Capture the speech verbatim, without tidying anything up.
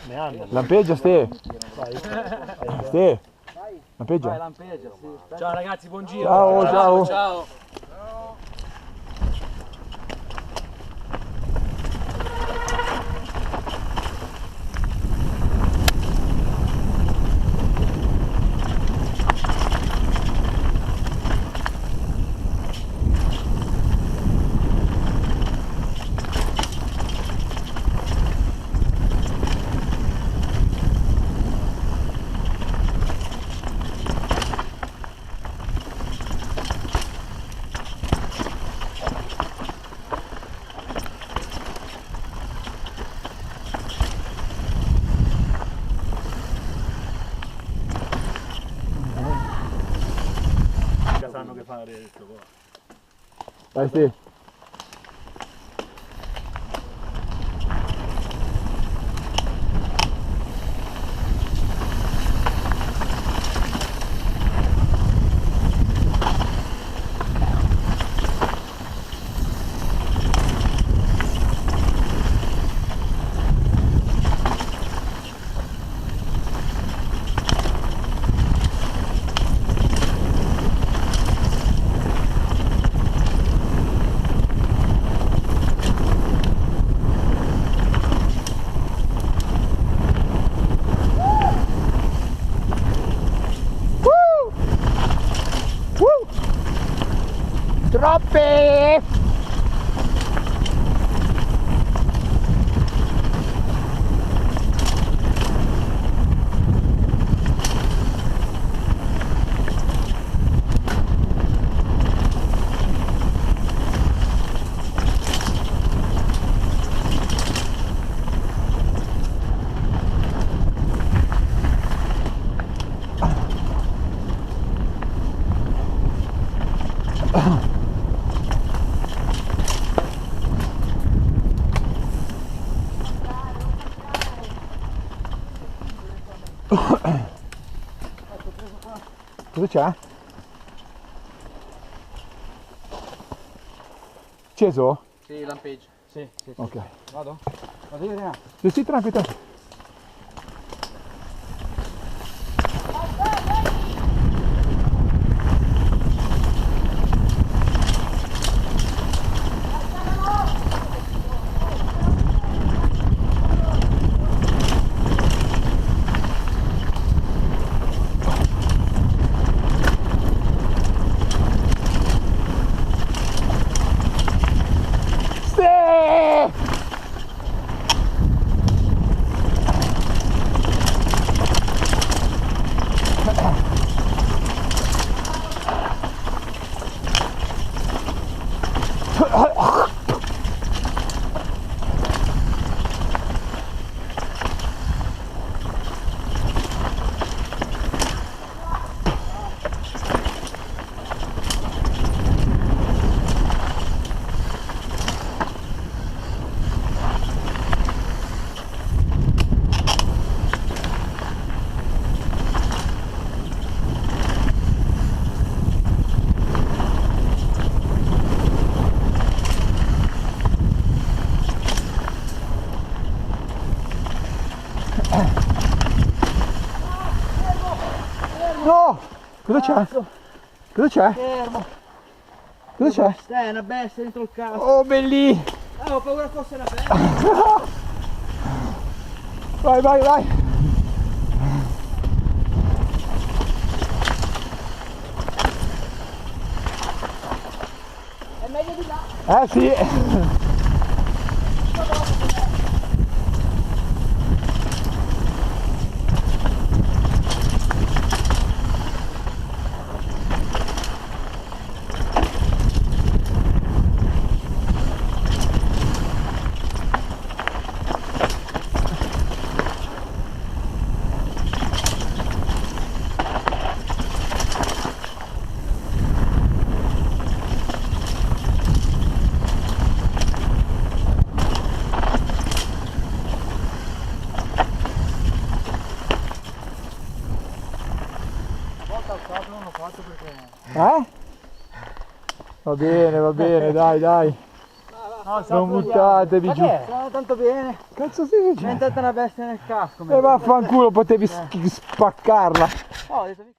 Lampeggia, Ste. Ste. Lampeggia. Ciao ragazzi, buon giro. Ciao, ciao. Ciao. Già sanno che fare sto qua. Dai, sì. Uh! Uh! Troppe! Cosa c'è? Acceso? Sì, lampeggio. Sì, sì, sì. Ok. Vado? Vado io, Renato? Sì, sì, tranquillo, tranquillo. Sì! No! Cosa c'è? Cazzo! Cosa c'è? Fermo! Cosa c'è? Una bestia, una bestia dentro il casco. Oh, bellì! Ah, ho paura fosse una bestia. Vai, vai, vai! È meglio di là. Eh, sì. Una volta alzato non l'ho fatto perché... Eh? Va bene, va bene, dai, dai. Va, va. No, no buttate, Bigiù. Ma che è? Sta tanto bene. Cazzo stai dicendo? È entrata una bestia nel casco. E vaffanculo, potevi s-, spaccarla. No, ho detto,